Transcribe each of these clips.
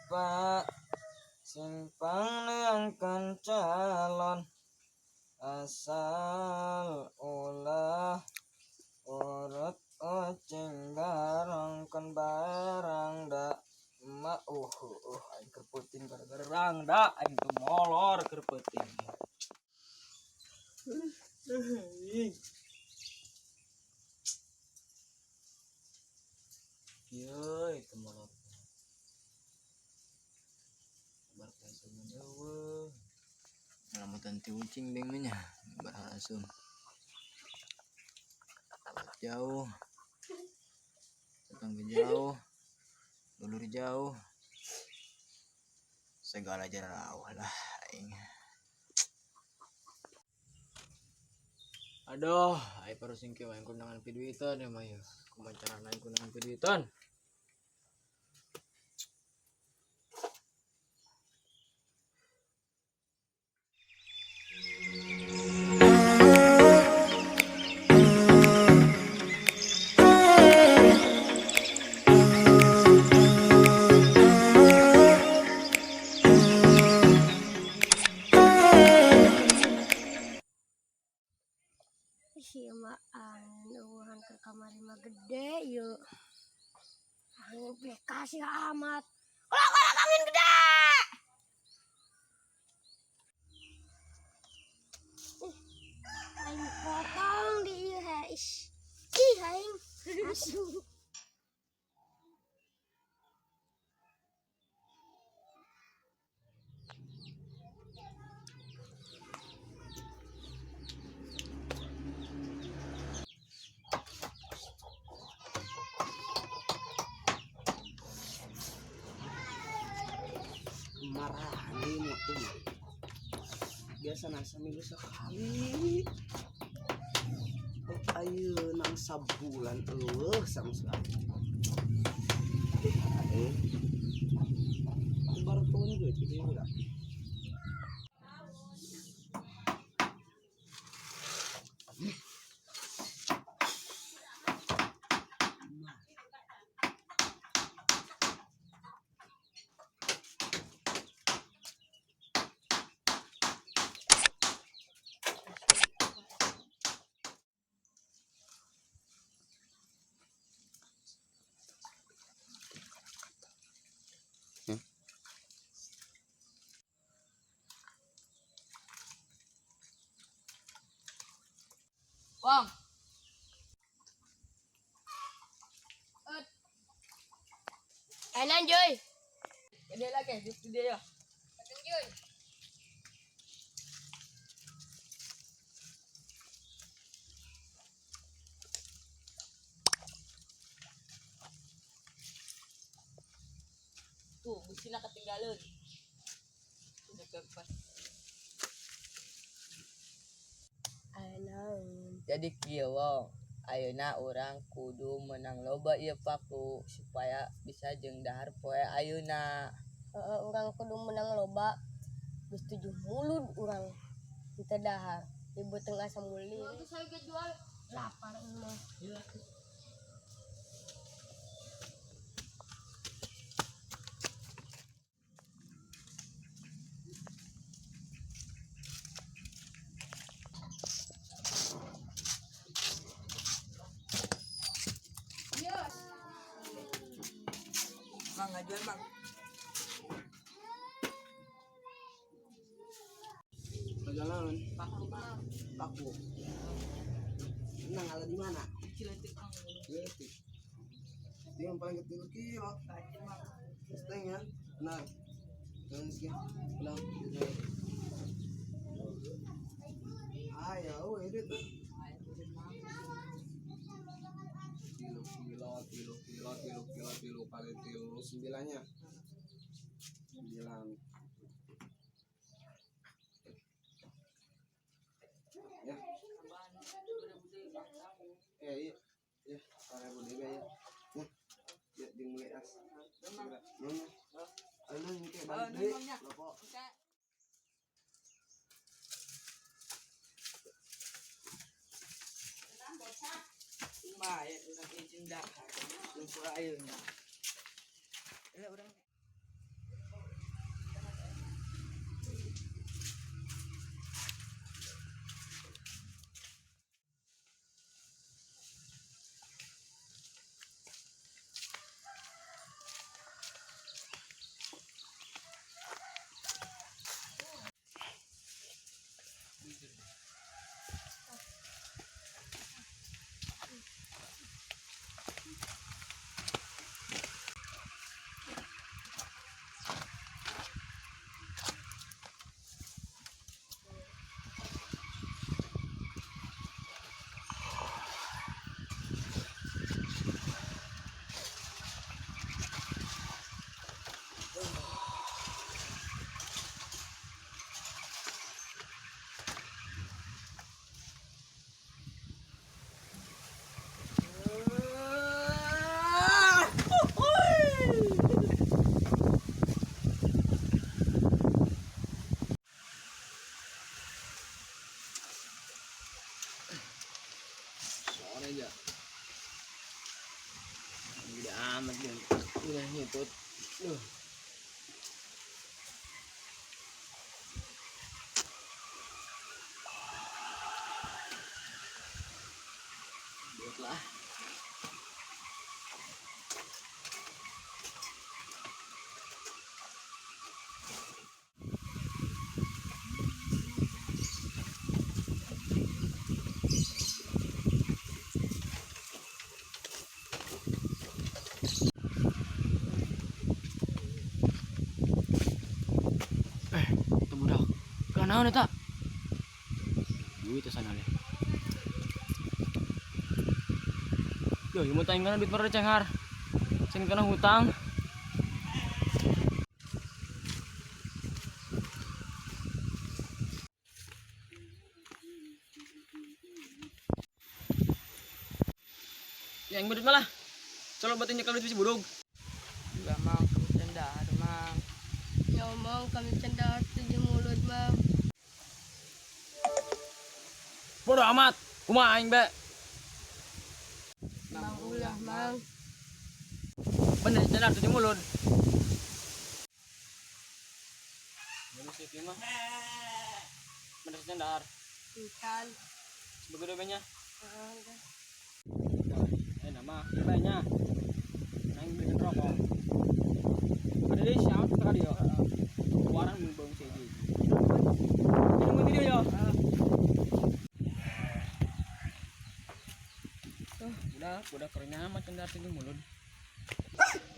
Bapak sing pangneangkeun calon, asal ulah urut ucing garong, kon bae rangda ma. Aing keur peuting gara-gara rangda aing tuh molor keur peuting. Kieu itu molor. Bar pensiun eueuh. Ngalamutan ti ucing beng mah nya barasum. Jauh. Tetangga jauh. Dulur jauh. Segala jarauh lah aing. Aduh, aing parusing kieu aing kundangan piduitan ya mah ya. Kumaha carana aing kundangan piduitan? Ih, ieu mah angin eueuhan ke kamari mah gede ieu. Angin kasih amat. Ulah ulah angin gede. Ih, aing potong di ieu he. Ih, ih aing asup. Marah nih motor biasa nah seminggu sekali. Oh, ayo nang sabulan eueuh sama sekali. Eh, baru turun gue jadi enggak. Wong. Ut. Ayo Joy. Gede lagi, gede ya. Joy. Tuh, busina ketinggalan. Udah kepas. Jadi kieu wong, ayeuna urang kudu menang loba ieu paku supaya bisa jeung dahar poe ayeuna. Heeh, urang kudu menang loba. Geus 7 mulud urang teu dahar. Di beuteung asa muli. Geus saya jual lapar mah. Mang ngajual mang. Perjalanan Paku mang. Paku. Nang ada di mana? Ciletik mang. Ciletik. Itu yang paling kecil kilo. Setengah. Benar. Terus ya. Benar. Ayo, ini tuh. Kilo kilo, kilo kilo, kilo kilo, kilo kali kilo sembilannya. 9. Ya. Eh, iya. Ya, para bude ya. Ya. Ya, dimulai as. Nona. Anu ini balik deui. Lopo. Bae urang izin dahar. Lumpur ayeuna. Lah urang. Naon eta? Duit sana le. Yo, ieu mah teh duit mere cenghar. Sing kana hutang. Ya, yang duit malah. Coba batin nyekel duit bisi budug. Enggak mang, kami cendar mang. Ya mang kami cendar tujuh mulut mang. Bodoh amat. Kumaha aing be? Mang ulah mang. Bener cendar tujuh mulut. Bener sih mah. Bener cendar. Ikan. Sebagai nya. Nama nya. Nang belikan rokok. Ada di siapa kita kali ya? Keluaran mun bang siji. Ini mun dia ya. Udah kerennya amat cendar tujuh mulut.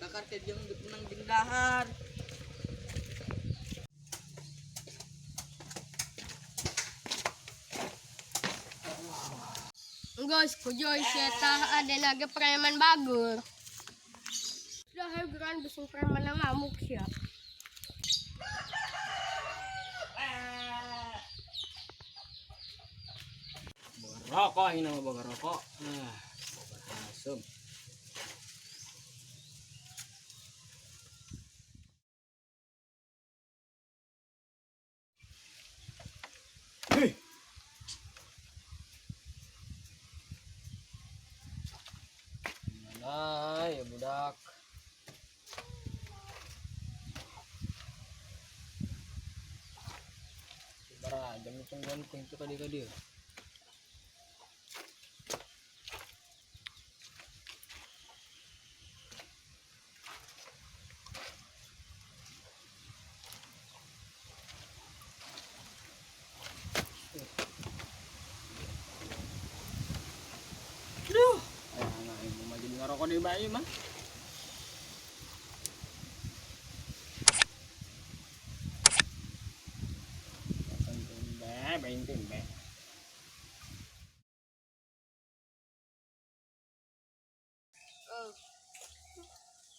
Bakar teh jeung menang jeung dahar. Guys, kujoy siya ada naga preman bagus. Dah geran besung preman yang ngamuk siya. Rokok ini nama boga rokok. Ah, boga asem. Hei. Mana ya budak? Bara jam tungguan kunci kadi kadi. Aduh, nah, ibu mah jadi ngerokok di bayi mah. Tembe, bayi tembe.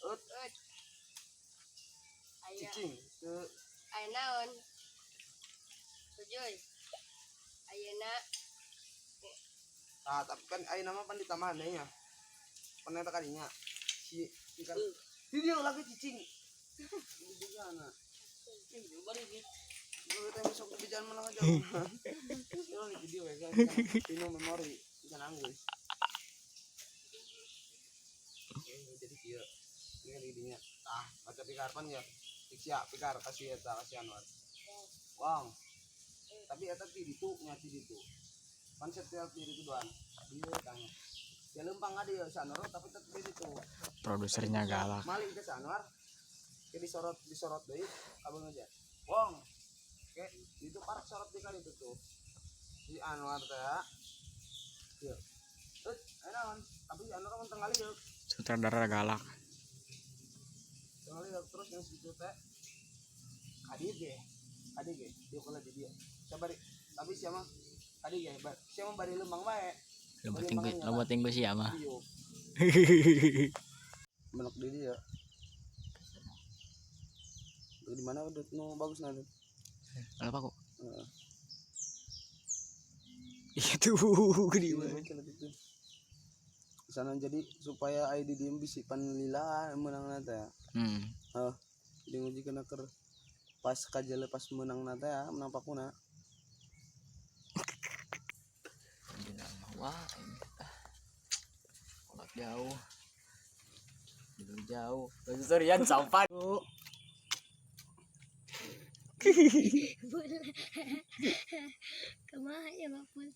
Ut. Cicing. Aya naon? Kujoy. Ayeuna Nah, tapi kan ayeuna mah pan ditambahan deui nya. Pan eta kadinya. Si ikan. Di dia lagi cicing. Di sana. Gue teh besok di jalan mana aja. Ini di video ya kan. Pino memori bisa nangis. Jadi kieu. Ini kan didinya. Ah, baca pikar pan ya. Sia pikar kasih eta kasih Anwar. Wong. Tapi eta ti ditu nya ti ditu. Pan setiap ti ditu doang. Dia tanya. Ya lempang ada ya si Anwar tapi tetep di ditu. Produsernya galak. Maling ke si Anwar. Ke disorot disorot deui abang aja. Wong. Ke itu parak sorot di kali itu tuh. Si Anwar teh. Ieu. Terus naon? Tapi si Anwar kan tengah liuk. Sutradara galak. Tengah liuk terus yang situ teh. Kadi ge. Kadi ge dia kalau di dia. Sabar. Tapi siapa? Kadi ge, siapa bari lembang bae. Lo tinggu siapa? Menok di dia. Di mana udah nu bagus nanti? Kalau aku. Heeh. Itu di Iya, itu. Sana jadi supaya ID diem bisi pan lila menang nate ya. Heeh. Jadi nguji kena ker pas kajale pas menang nate ya, menang pakuna. Wah, ini kolak jauh. Jauh jauh. Sorian sampan. Kumaha ya Bapul?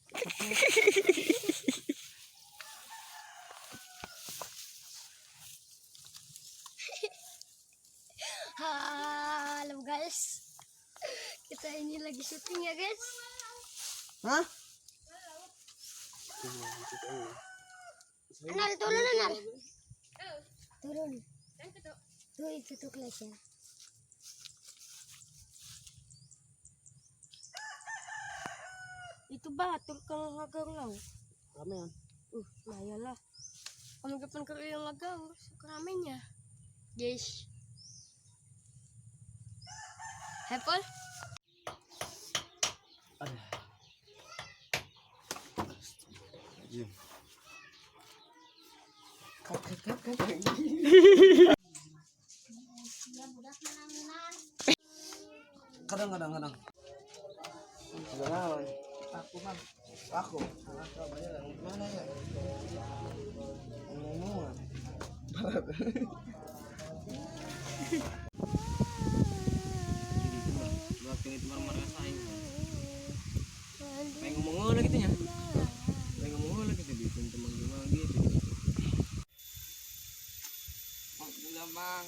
Halo guys. Kita ini lagi syuting ya guys. Hah? Anal turun Anal. Turun. Tuh itu tuh kelasnya. Itu batur kang ngagaur lauk. Ramean. Lumayan lah. Kamu kapan ke yang ngagaur, suka ramenya. Guys. Apple. Jim. Kadang kadang kadang. Naon? Aku mah Aku. Mana ya? Ngomongan. Pengen ngomong lah gitu nya. Pengen ngomong lah gitu bikin teman gimana gitu. Mang, udah mang.